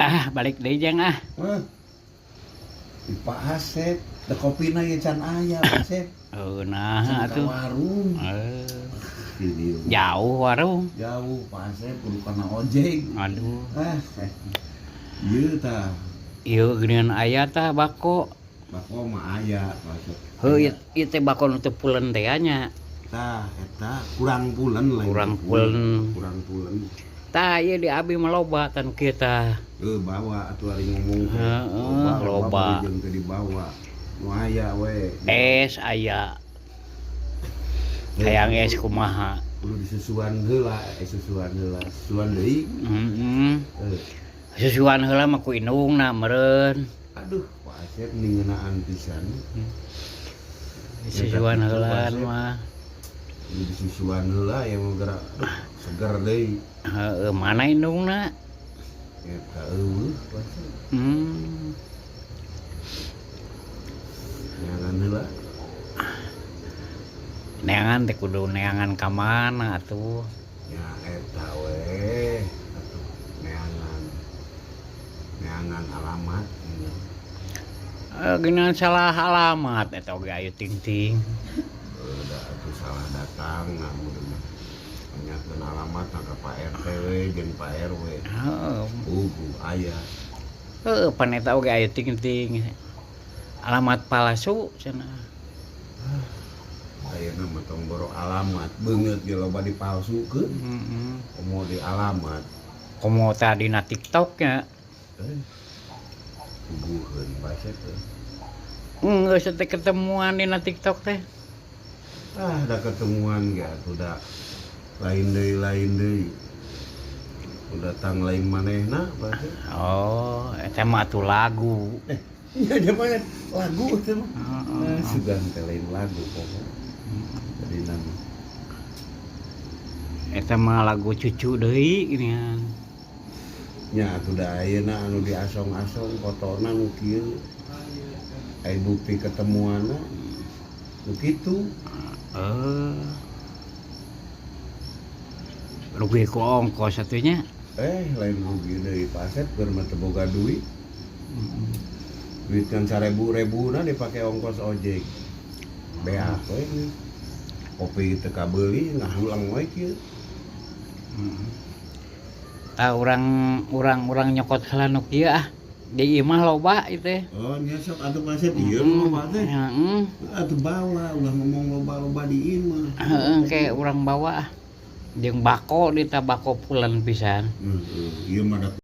Ah, balik deui, Jang, ah. Hah? Di Pak Asep, da kopina ye can aya, Pak Asep. Oh, nah Can ka atuh. warung. Eh, Ini jauh warung. Jauh, Pak Asep, kudu kana ojek. Aduh. Ah, ieu tah. Ieu geuningan aya tah bako. Bako mah aya, Pak Asep. Heuh, ieu teh bako nu teu pulen teh nya. Tah, eta kurang pulen lain. Kurang pulen. Kurang pulen. Tah, ieu di abi mah loba tan kieu tah. Eh, bawa atuh ari ngomong teh. Heeh, loba. Bari jeung teu dibawa. Nu aya we. Es aya. Hayang es kumaha? Kudu disusuan heula, eh, susuan heula. Susuan deui. Heeh. Eh, Susuan heula mah ku indungna meureun. Aduh, Pak Asep ningeunaan pisan. Susuan Eta kitu, heula Pak Asep. mah. Kudu disusuan heula ya mau gerak. Aduh, seger deui. Heeh, mana indungna? Eta euweuh, Pak Asep. Neangan heula. Neangan teh kudu neangan ka mana atuh? Ya eta we. Atuh neangan. Neangan alamat. Eh, geuningan salah alamat eta oge ayu ting-ting. Udah atuh salah datang nah mudah mah. Nanyakeun alamat ka Pak RT we jeung Pak RW. Heeh. Puguh aya. Heeh, pan eta oge ayu ting-ting. Alamat palsu cenah. Ayeuna mah tong boro alamat, beungeut ge loba dipalsukeun. Heeh. Komo di alamat. Komo tadi na TikTok nya. Eh. Puguheun baca teh. Geus teh ketemuan dina TikTok teh. Ah, da ketemuan ge atuh da lain deui, lain deui. Datang lain manehna baca. Oh, eta mah atuh lagu. Eh, iya zaman lagu itu mah. Heeh. Eh, sugan teh lain lagu pokok. Jadi nama. Eta mah lagu cucu deui geuningan. Nya atuh da ayeuna anu diasong-asong fotona nu kieu. Aya bukti ketemuanna nu kitu. Eh. Rugi ku ongkos atuh nya. Eh, lain rugi deui, Pak Asep, keur mah teu boga duit. Duit kan 1000-rebuna dipake ongkos ojek. Beak we geus. Kopi teu kabeuli ngahulang we kieu. Tah, urang urang urang nyokot heula nu kieu ah. Di imah loba ieu teh. Oh, nya sok atuh, Pak Asep, ieu loba teh. Heeh. Atuh bawa, ulah ngomong loba-loba di imah. Heeh, ke urang bawa ah. Jeung bako di bako pulen pisan. Heeh, ieu mah da.